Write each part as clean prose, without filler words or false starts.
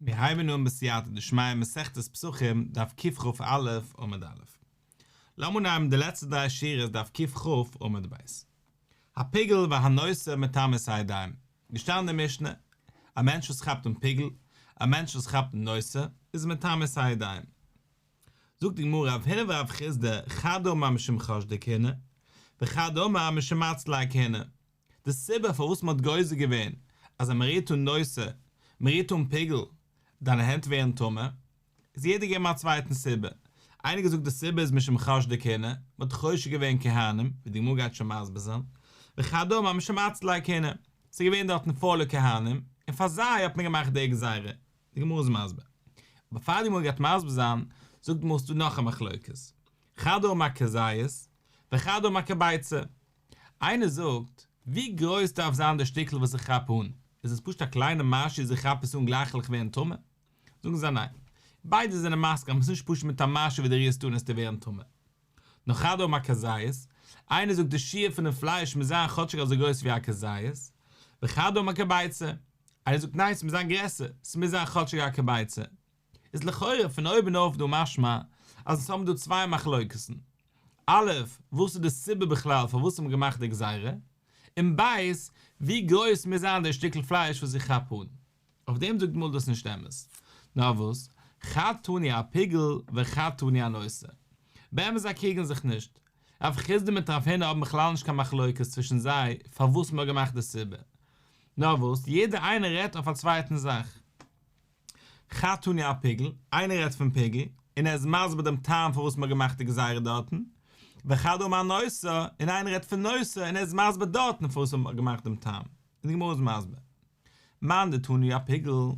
מיר הייבן אן בסייעתא דשמיא מסכת פסחים דף קכ"א עמוד א'. לאמיר נעמען די לעצטע דריי שורות דף קכ עמוד ב'. הפיגול והנותר מטמא את הידיים, געשטאנען אין די משנה, א מענטש וואס כאפט אן פיגול, א מענטש וואס כאפט אן נותר, איז מטמא את הידיים. זאגט די גמרא רב הונא ורב חסדא חד אמר משום חושדי כהונה, וחד אמר משום מצילי כהונה. די סיבה פארוואס מען האט גוזר געווען אז אז מען רירט אן נותר, מען רירט אן פיגול, דיינע הענט ווערן טמא, איז יעדער געגעבן א צווייטן סיבה. איינער געזאגט די סיבה איז משום חושדי כהונה, מען האט חושד געווען כהנים, ווי די גמרא גייט שוין מסביר זיין, וחד אמר משום מצילי כהונה, ס'איז געווען דארטן פוילע כהנים, און פאר זיי האט מען געמאכט די גזירה, די גמרא איז מסביר. אבער פאר די גמרא גייט מסביר זיין, זאגט די גמרא ס'דא נאך א מחלוקת, חד אמר כזית, וחד אמר כביצה. איינער זאגט, ווי גרויס דארף זיין די שטיקל וואס איך כאפ אן? איז עס פשוט א קליינע משהו אז איך כאפ עס אן גלייך וועל איך ווערן טמא? זאגן זיי ניין. ביידע זענען מסכים אז עס איז נישט פשוט מיט א משהו ווי דו רירסט אן עסטו ווערן טמא. נאר חד אמר כזית, איינער זאגט די שיעור פונעם פלייש מוז זיין כאטשיג אזוי גרויס ווי א כזית, וחד אמר כביצה, איינער זאגט ניין ס'מוז זיין גרעסער, ס'מוז זיין כאטשיג א כביצה. איז לכאורה פון אויבן אויף דא משמע אז אונז האבן דא צוויי מחלוקת'ן. א', וואס איז די סיבה בכלל פארוואס האט מען געמאכט די גזירה? און ב', ווי גרויס מוז זיין די שטיקל פלייש וואס איך כאפ אן? אויף דעם זאגט די גמרא דאס איז נישט אמת. נאר וואס, חד תני אפיגול וחד תני אנותר. באמת זיי קריגן זיך נישט. רב חסדא מיט רב הונא האבן בכלל נישט קיין מחלוקת צווישן זיי פארוואס מען האט געמאכט די סיבה. נאר וואס, יעדער איינער רעדט אויף א צווייטן זאך. חד תני אפיגול, איינער רעדט פון פיגול, און ער איז מסביר דעם טעם פארוואס מ'האט געמאכט די גזירה דארטן, וחד אמר אנותר, און איינער רעדט פון נותר, און ער איז מסביר דארטן פארוואס מ'האט געמאכט דעם טעם, און די גמרא איז מסביר. מאן דתני אפיגול,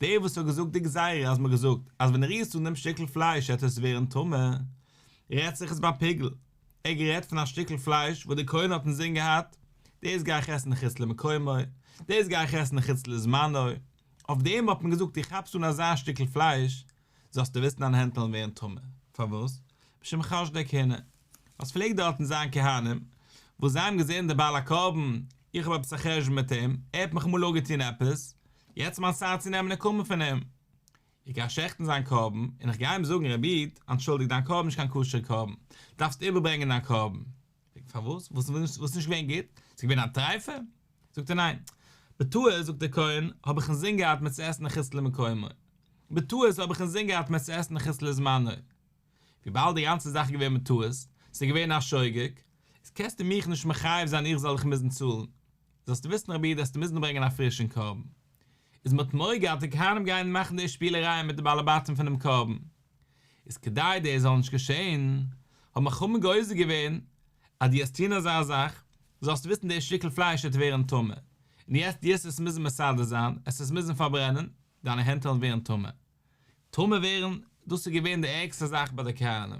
דער וואס האט געזאגט די גזירה אז מ'האט געזאגט אז ווען רירסט אן דעם שטיקל פלייש וועט עס ווערן טמא, רעדט זיך עס ביי פיגול, ער האט גערעדט פון א שטיקל פלייש וואס דער כהן האט אינזין געהאט, דאס גיי איך עסן חוץ למקומו, דאס גיי איך עסן חוץ לזמנו, אויף דעם האט מען געזאגט דו כאפסט אן אזא שטיקל פלייש, זאלסטו וויסן דיינע הענט וועלן ווערן טמא. פארוואס? משום חושדי כהונה. ווייל ס'פלעגט דארטן זיין כהנים, וואס זיי האבן געזען דער בעל הקרבן, איך האב עפעס א חשבון מיט אים, ער האט מיך אמאל אפגעטון עפעס, יעצט איז מיין צייט צו נעמען נקמה פון אים. איך גיי שעכטן זיין קרבן, און איך גיי אים זאגן, רבי איד, אנטשולדיגט, דיין קרבן איז נישט קיין כשר'ע קרבן, דארפסט איבערברענגען דיין קרבן. פארוואס? וואס איז נישט געווען גוט? ס'איז געווען א טריפה? זאגט ער ניין. בטעות, זאגט דער כהן, האב איך אינזין געהאט מיר צו עסן חוץ למקומו. בטעות האב איך אינזין געהאט מיר צו עסן חוץ לזמנו. וויבאלד די גאנצע זאך איז געווען בטעות, ס'איז געווען א שוגג, איז קענסטו מיך נישט מחייב זיין איך זאל דיך מוזן צאלן. זאלסטו וויסן רבי איד עסטו מוזן ברענגען א פרישן קרבן. איז מ'האט מורא געהאט די כהנים גייען מאכן די שפילערייען מיט די בעלי בתים פונעם קרבן. איז כדי דאס זאל נישט געשען, האבן חכמים גוזר געווען, אז דו וועסט טון אזא זאך, זאלסטו וויסן דאס שטיקל פלייש וועט ווערן טמא, און יעצט דו וועסט עס מוזן מסדר זיין, עסט עס מוזן פארברענען, דיינע הענט וועלן ווערן טמא. טמא ווערן, דאס איז געווען די ערגסטע זאך ביי די כהנים.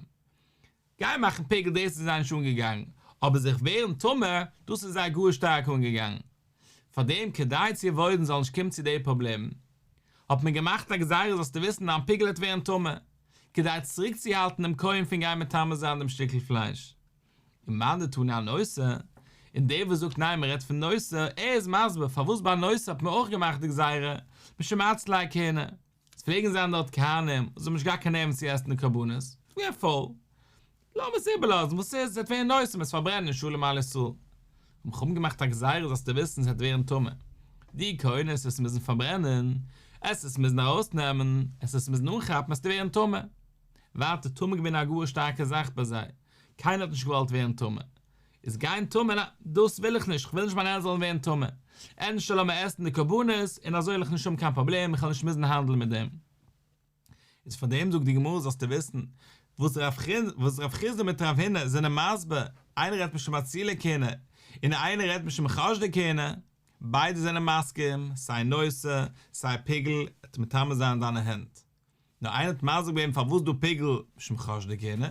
גיי מאכן פיגול דאס איז זיי נישט אנגעגאנגען, אבער זיך ווערן טמא, דאס איז זיי גאר שטארק אנגעגאנגען. פאר דעם כדי צו עוואוידן זאל נישט קומען צו די פראבלעם, האט מען געמאכט א גזירה זאלסטו וויסן דיין פיגול וועט ווערן טמא, כדי צוריקצוהאלטן דעם כהן פון גיין מטמא זיין דעם שטיקל פלייש. און מאן דתני אנותר, און דער וואס זאגט ניין מען רעדט פון נותר, ער איז מסביר פארוואס ביי נותר האט מען אויך געמאכט די גזירה, משום מצילי כהונה. עס פלעגן זיין דארט כהנים וואס האבן נישט געהאט קיין נערוון צו עסן די קרבנות, ס'איז געווען פויל, לאמיר עס איבערלאזן, וואס איז, עס וועט ווערן נותר, מ'עט עס פארברענען שלום על ישראל. האבן חכמים געמאכט א גזירה זאלסטו וויסן עס וועט ווערן טמא, דו כהן עסט עס מוזן פארברענען, עסט עס מוזן ארויסנעמען, עסט עס מוזן אנכאפן עסטו ווערן טמא. ווייטער טמא געווען א גאר שטארקע זאך ביי זיי, קיינער האט נישט געוואלט ווערן טמא, איז גיין טמא, ניין, דאס וויל איך נישט, כ'וויל נישט מיינע הענט זאלן ווערן טמא, ענדערש לאמיר עסן די קרבנות, און אזוי וועל איך נישט האבן קיין פראבלעם, איך וועל נישט מוזן האנדלן מיט דעם. איז פאר דעם זאגט די גמרא זאלסטו וויסן, וואס רב חסדא מיט רב הונא זענען מסביר, איינער רעדט משום מצילי כהונה, און איינער רעדט משום חושדי כהונה, ביידע זענען מסכים, סיי נותר, סיי פיגול, עט מטמא זיין דיינע הענט. נאר איינער האט מסביר געווען פארוואס דא פיגול משום חושדי כהונה,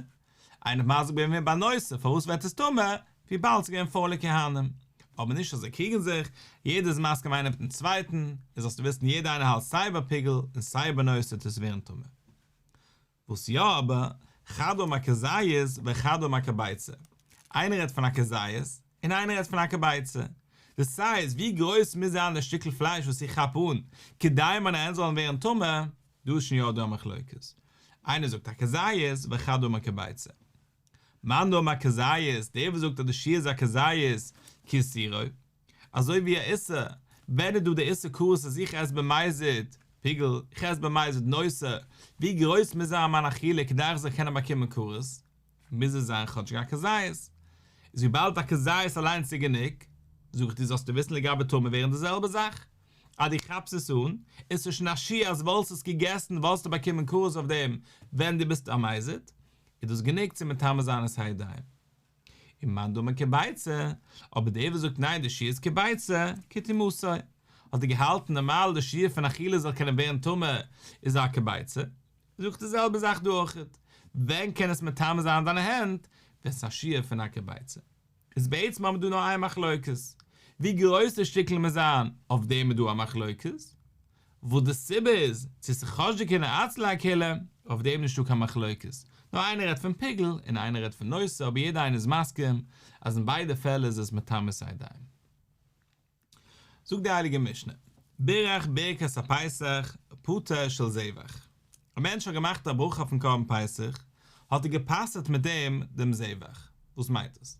איינער האט מסביר געווען ביי נותר פארוואס ווערט עס טמא, וויבאלד ס'איז געווען פוילע כהנים. אבער נישט אז זיי קריגן זיך, יעדער איז מסכים איינער מיטן צווייטן, און זאלסטו וויסן יעדער איינער האלט סיי ביי פיגול און סיי ביי נותר טוט עס ווערן טמא. וואס יא אבער, חד אמר כזית וחד אמר כביצה. איינער רעדט פון א כזית, און איינער רעדט פון א כביצה. די סייז, ווי גרויס מוז זיין די שטיקל פלייש וואס איך כאפ אן, כדי מיינע הענט זאלן ווערן טמא, דא איז שוין יא דא א מחלוקת. איינער זאגט א כזית, וחד אמר כביצה. מאן דאמר כזית, דער וואס זאגט אז די שיעור איז א כזית, כאיסורו, אזוי ווי א איסור, ווען איז דא די איסור כרת אז איך עס במזיד פיגול, איך עס במזיד נותר, ווי גרויס מוז זיין מיין אכילה כדי איך זאל קענען באקומען כרת? מוז עס זיין כאטשיג א כזית. איז וויבאלד א כזית אליינס איז גענוג, זאג איך דיר זאלסטו וויסן לגבי טמא ווערן די זעלבע זאך, אז דו כאפסט עס אן, איז עס שוין א שיעור אז וואלסט עס געגעסן וואלסטו באקומען כרת אויף דעם ווען דו ביסט א מזיד, איז דאס גענוג צו מטמא זיין את הידיים. און מאן דאמר כביצה, אבער דער וואס זאגט ניין די שיעור איז כביצה, כטומאתו, האט ער געהאלטן נארמאל די שיעור פון אכילה זאל קענען ווערן טמא איז א כביצה, זאגט די זעלבע זאך דא אויכעט, ווען קען עס מטמא זיין דיינע הענט, ווען ס'איז א שיעור פון א כביצה. איז בעצם האבן מיר דא נאר איין מחלוקת, ווי גרויס די שטיקל מוז זיין, אויף דעם איז דא א מחלוקת, וואס די סיבה איז, צו ס'איז כאטשיג אצלי לקולא, אויף דעם נישטא קיין מחלוקת, נאר איינער רעדט פון פיגול און איינער רעדט פון נותר, אבער יעדער איינער איז מסכים אז אין ביידע פעלער איז עס מטמא את הידיים. זאגט די הייליגע משנה, בירך ברכת הפסח פטר של זבח, א מענטש האט געמאכט א ברכה אויפן קרבן פסח, האט ער גע'פטר'ט מיט דעם דעם זבח, וואס מיינט עס?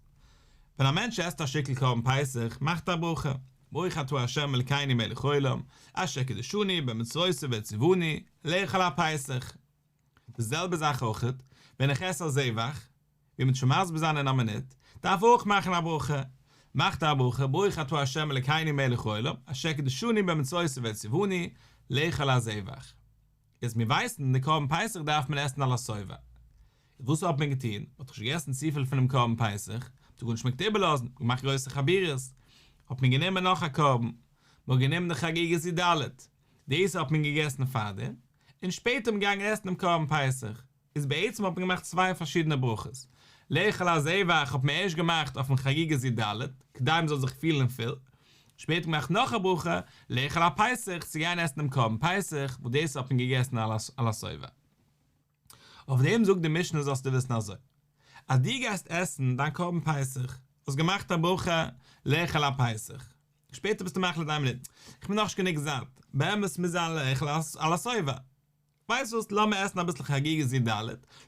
ווען א מענטש עסט א שטיקל קרבן פסח מאכט ער א ברכה, ברוך אתה ה' אלקינו מלך העולם, אשר קדשנו במצוותיו וציוונו לאכול הפסח. די זעלבע זאך אויכעט ווען איך עס א זבח, ווי מ'וועט שוין מסביר זיין אין א מינוט, דארף אויך מאכן א ברכה, מאכט ער א ברכה, ברוך אתה ה' אלקינו מלך העולם, אשר קדשנו במצוותיו וציוונו לאכול הזבח. איז מיר ווייסן, די קרבן פסח דארף מען עסן על השובע. איז וואס האט מען געטון? מען האט דאך נישט געגעסן צופיל פונעם קרבן פסח, מען האט גארנישט געמעגט איבערלאזן, געמאכט גרויסע חבורות, האט מען גענומען נאך א קרבן, מען האט גענומען די חגיגת י ד, דאס האט מען געגעסן פארדעם, און שפעטער האט מען געגאנגען עסן דעם קרבן פסח. איז בעצם האט מען געמאכט צוויי פארשידענע ברכות, לאכול הזבח האט מען ערשט געמאכט אויפן חגיגת י ד, כדי מען זאל זיך פילן פול, שפעטער געמאכט נאך א ברכה, לאכול הפסח, צו גיין עסן דעם קרבן פסח, וואס דאס האט מען געגעסן על השובע. אויף דעם זאגט די משנה זאלסטו וויסן אזוי, אז דו גייסט עסן דיין קרבן פסח, האסט געמאכט א ברכה לאכול הפסח, שפעטער ביסטו מחליט איין מינוט, איך בין נאכנישט גענוג זאט, באמת מוז זיין לאכול על השובע, ווייסט וואס, לאמיר עסן אביסל חגיגת י ד,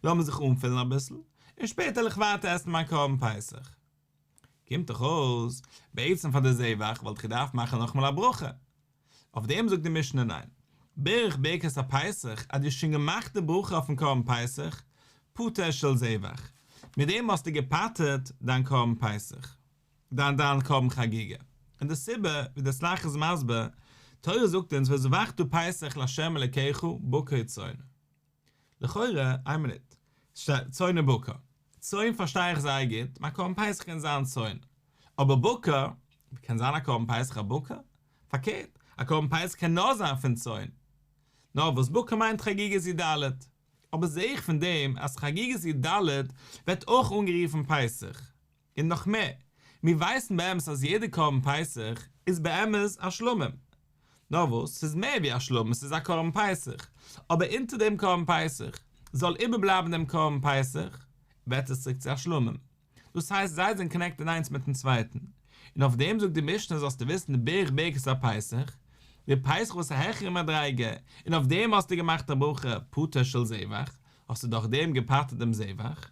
לאמיר זיך אנפילן אביסל, און שפעטער וועל איך ווייטער עסן מיין קרבן פסח. קומט דאך אויס, בעצם פאר די זבח וואלט איך געדארפט מאכן נאכאמאל א ברכה. אויף דעם זאגט די משנה ניין. בירך ברכת הפסח, אז דו האסט שוין געמאכט די ברכה אויפן קרבן פסח, פטר של זבח. מיט דעם האסטו געפטר'ט דיין קרבן פסח. דיין דיין קרבן חגיגה. און די סיבה, ווי דער סל"ח איז מסביר, תורה זאגט אונז וזבחת פסח לה' אלקיך בקר וצאן. לכאורה, איין מינוט, ס'שטייט צאן ובקר. צאן פארשטיי איך זייער גוט, מיין קרבן פסח קען זיין צאן. אבער בקר, ווי קען זיין א קרבן פסח א בקר? פארקערט, א קרבן פסח קען נאר זיין פון צאן. נאר וואס בקר מיינט חגיגת י ד. אבער זעה איך פון דעם אז חגיגת י ד ווערט אויך אנגערופן פסח. און נאך מער, מיר ווייסן באמת אז יעדע קרבן פסח איז באמת א שלמים. נאר וואס, ס'איז מער ווי א שלמים, ס'איז א קרבן פסח. אבער אונטער דעם קרבן פסח, זאל איבערבלייבן דעם קרבן פסח, ווערט עס צוריק צו א שלמים. דאס הייסט זיי זענען קאנעקטעד איינס מיטן צווייטן. און אויף דעם זאגט די משנה זאלסטו וויסן בירך ברכת הפסח, די פסח וואס איז א העכערע מדריגה, און אויף דעם האסטו געמאכט א ברכה פטר של זבח, האסטו דורך דעם געפטר'ט דעם זבח.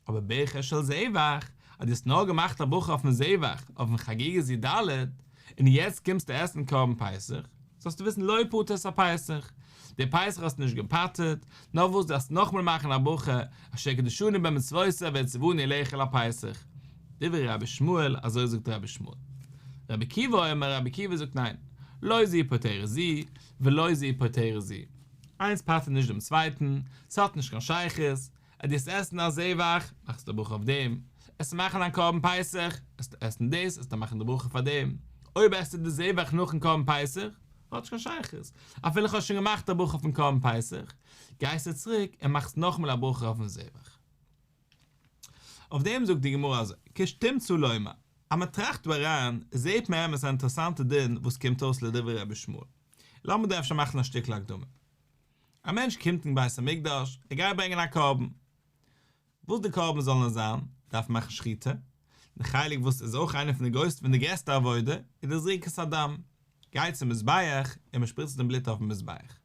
אבער בירך של זבח, אז דו האסט נאר געמאכט א ברכה אויפן זבח, אויפן חגיגת י ד, און יעצט קומסטו עסן קרבן פסח, זאלסטו וויסן לא פטר את הפסח, די פסח האסטו נישט געפטר'ט, נאר וואס דארפסט נאכמאל מאכן א ברכה, אשר קדשנו במצוותיו וציוונו לאכול הפסח. דברי רבי ישמעאל, אזוי זאגט רבי ישמעאל. רבי עקיבא אומר, רבי עקיבא זאגט ניין, לא זו פוטרת זו, ולא זו פוטרת זו. איינס פטר'ט נישט דעם צווייטן, ס'האט נישט קיין שייכות, אז דו וועסט עסן א זבח, מאכסטו א ברכה אויף דעם, עסט מאכן דיין קרבן פסח, עסטו עסן דאס, עסטו מאכן די ברכה פאר דעם, אויב עסטו די זבח נאכן קרבן פסח, האט נישט קיין שייכות, אפילו איך האב שוין געמאכט א ברכה אויפן קרבן פסח, גייסטו צוריק און מאכסט נאכאמאל א ברכה אויפן זבח. אויף דעם זאגט די גמרא אזוי, כשתמצא לומר, אז מען טראכט דא אריין, זעט מען אמת א אינטערעסאנטע דין וואס קומט אויס לדברי רבי ישמעאל. לאמיר דא אפשר מאכן א שטיקל הקדמה. א מענטש קומט אין בית המקדש, ער גייט ברענגען א קרבן. וואס די קרבן זאל נאר זיין, דארף מען מאכן שחיטה. די חלק וואס איז אויך איינע פון די גרויסטע פון די גרעסטע עבודה, איז די זריקת הדם, גייט צום מזבח און מען שפריצט דעם בלוט אויפן מזבח.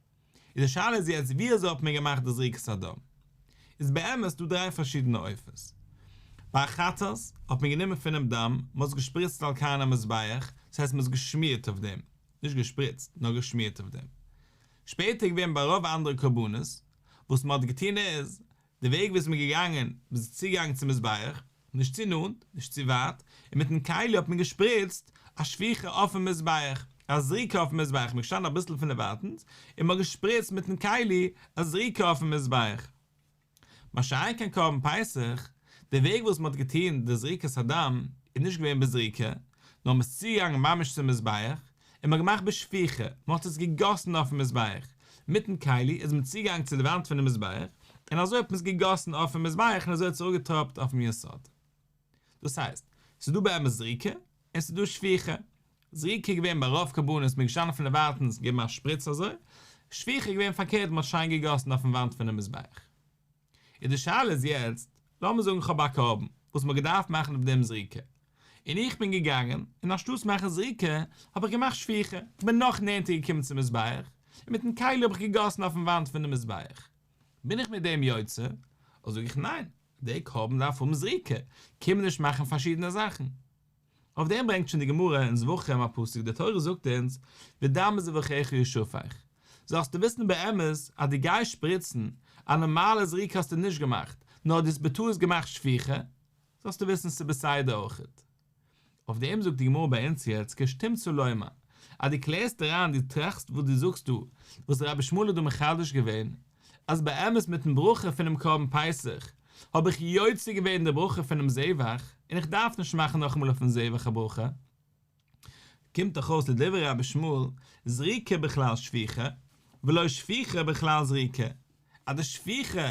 איז די שאלה איז יעצט ווי אזוי האט מען געמאכט די זריקת הדם? איז באמת דא דריי פארשידענע אופן'ס. ביי א חטאת האט מען גענומען פונעם דם, מען האט עס געשפריצט על קרני המזבח, דאס הייסט מען האט עס געשמירט אויף דעם, נישט געשפריצט, נאר געשמירט אויף דעם. שפעטער איז געווען ביי רוב אנדערע קרבנות, וואס מען האט געטון איז, די וועג ווי איז מען געגאנגען, מען איז צוגעגאנגען צום מזבח, נישט צו נאנט, נישט צו ווייט, און מיטן כלי האט מען געשפריצט א שפיכה אויפן מזבח, א זריקה אויפן מזבח, מען איז געשטאנען אביסל פון דערווייטנס, און מען האט געשפריצט מיטן כלי א זריקה אויפן מזבח. מה שאין כן קרבן פסח, די וועג וואס מען האט געטון די זריקת הדם איז נישט געווען בזריקה, נאר מען איז צוגעגאנגען ממש צום מזבח, און מען האט געמאכט בשפיכה, מען האט עס געגאסן אויפן מזבח, מיטן כלי איז מען צוגעגאנגען צו די וואנט פונעם מזבח, און אזוי האט מען עס געגאסן אויפן מזבח און אזוי האט עס אראפגעטראפט אויפן יסוד. דאס הייסט, ס'איז דא באמת זריקה, און ס'איז דא שפיכה. זריקה איז געווען ביי רוב קרבנות, מען איז געשטאנען פון דערווייטנס געבן א שפריץ אזוי, שפיכה איז געווען פארקערט מען האט שיין געגאסן אויפן וואנט פונעם מזבח. און די שאלה איז יעצט, לאמיר זאגן כ'האב א קרבן וואס מ'האט געדארפט מאכן אויף דעם זריקה, און איך בין געגאנגען, און אנשטאטס מאכן זריקה, האב איך געמאכט שפיכה, כ'בין נאך נענטער געקומען צום מזבח, און מיטן כלי האב איך געגאסן אויפן וואנט פונעם מזבח. בין איך מיט דעם יוצא? אדער זאג איך ניין, דער קרבן דארף האבן זריקה, קען מען נישט מאכן פארשידענע זאכן. אויף דעם ברענגט שוין די גמרא אין זבחים א פסוק, די תורה זאגט אונז, ודם מזבחיך ישפך, זאלסטו וויסן באמת אז דו גייסט שפריצן, א נארמאלע זריקה האסטו נישט געמאכט, נאר דו האסט בטעות געמאכט שפיכה, זאלסטו וויסן ס'איז בסדר אויכעט. אויף דעם זאגט די גמרא ביי אונז יעצט כשתמצא לומר, אז דו קלערסט אריין, דו טראכסט וואס דו זאגסט דא, וואס רבי ישמעאל האט דא מחדש געווען, אז באמת מיטן ברכה פונעם קרבן פסח האב איך יוצא געווען די ברכה פונעם זבח, און איך דארף נישט מאכן נאכאמאל אויפן זבח א ברכה, קומט דאך אויס לדברי רבי ישמעאל, זריקה בכלל שפיכה, ולא שפיכה בכלל זריקה, אז די שפיכה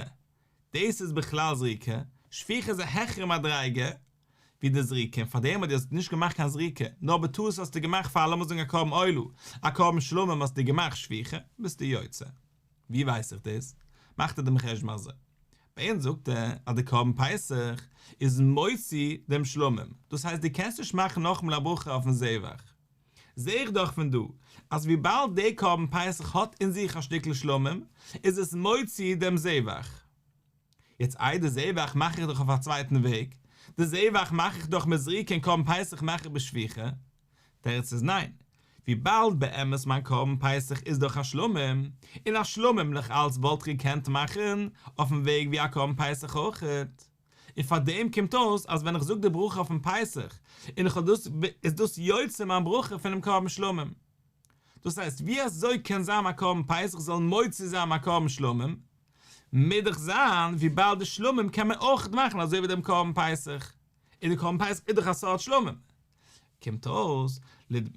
דאס איז בכלל זריקה, שפיכה איז א העכערע מדריגה ווי די זריקה, און פארדעם אז דו האסט נישט געמאכט קיין זריקה, נאר בטעות האסטו געמאכט פאר לאמיר זאגן א קרבן עולה, א קרבן שלמים האסטו געמאכט שפיכה, ביסטו יוצא. ווי ווייס איך דאס? מאכט ער דעם חשבון אזוי. ביי אונז זאגט ער אז די קרבן פסח איז מוציא דעם שלמים, דאס הייסט דו קענסט נישט מאכן נאכאמאל א ברכה אויפן זבח. זע איך דאך פון דא אז וויבאלד דער קרבן פסח האט אין זיך א שטיקל שלמים, איז עס מוציא דעם זבח. יעצט איי די זבח מאך איך דאך אויף א צווייטן וועג, די זבח מאך איך דאך מיט זריקה און קרבן פסח מאך איך בשפיכה? תירוץ איז ניין, וויבאלד באמת מיין קרבן פסח איז דאך א שלמים, און א שלמים נאך אלץ וואלט איך געקענט מאכן אויפן וועג ווי א קרבן פסח אויכעט, און פאר דעם קומט אויס אז ווען איך זאג די ברכה אויפן פסח און איך האב דאס איז דאס יוצא מיין ברכה פונעם קרבן שלמים. דאס הייסט ווי אזוי קען זיין מיין קרבן פסח זאל מוציא זיין מיין קרבן שלמים? מוז דאך זיין וויבאלד די שלמים קען מען אויכעט מאכן אזוי ווי דעם קרבן פסח, און די קרבן פסח איז דאך א סארט שלמים. קומט אויס,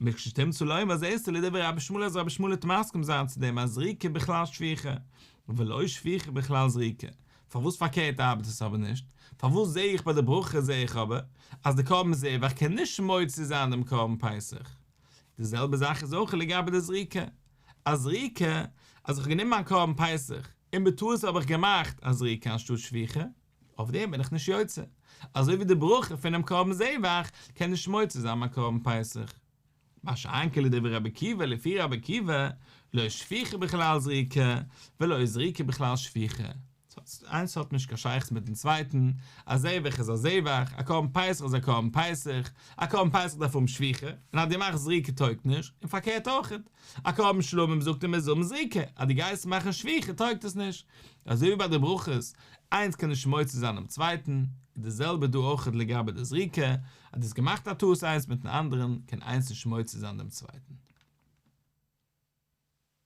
מכשתמצא לומר זעסטו לדברי רבי ישמעאל אז רבי ישמעאל וועט מסכים זיין צו דעם אז זריקה בכלל שפיכה, ולא שפיכה בכלל זריקה. פארוואס פארקערט ארבעט עס אבער נישט? פארוואס זע איך ביי די ברכה זע איך אבער אז די קרבן זבח קען נישט מוציא זיין דעם קרבן פסח? די זעלבע זאך איז אויך לגבי די זריקה. א זריקה, אז איך האב גענומען מיין קרבן פסח און בטעות האב איך געמאכט א זריקה אנשטאט שפיכה, אויף דעם בין איך נישט יוצא, אזוי ווי די ברכה פונעם קרבן זבח קען נישט מוציא זיין מיין קרבן פסח. מה שאין כן לדברי רבי עקיבא, לפי רבי עקיבא, לא שפיכה בכלל זריקה, ולא זריקה בכלל שפיכה. איינס האט נישט קיין שייכות מיטן צווייטן, א זבח איז א זבח, א קרבן פסח איז א קרבן פסח, א קרבן פסח דארף האבן שפיכה, און אז דו מאכסט זריקה טויגט נישט, און פארקערט אויכעט, א קרבן שלמים זאגט ער מוז האבן זריקה, אז דו גייסט מאכן שפיכה טויגט עס נישט. אזוי ווי ביי די ברכות, איינס קען נישט מוציא זיין דעם צווייטן, איז די זעלבע דא אויכעט לגבי די זריקה, אז דו האסט געמאכט א טעות איינס מיטן אנדערן, קען איינס נישט מוציא זיין דעם צווייטן.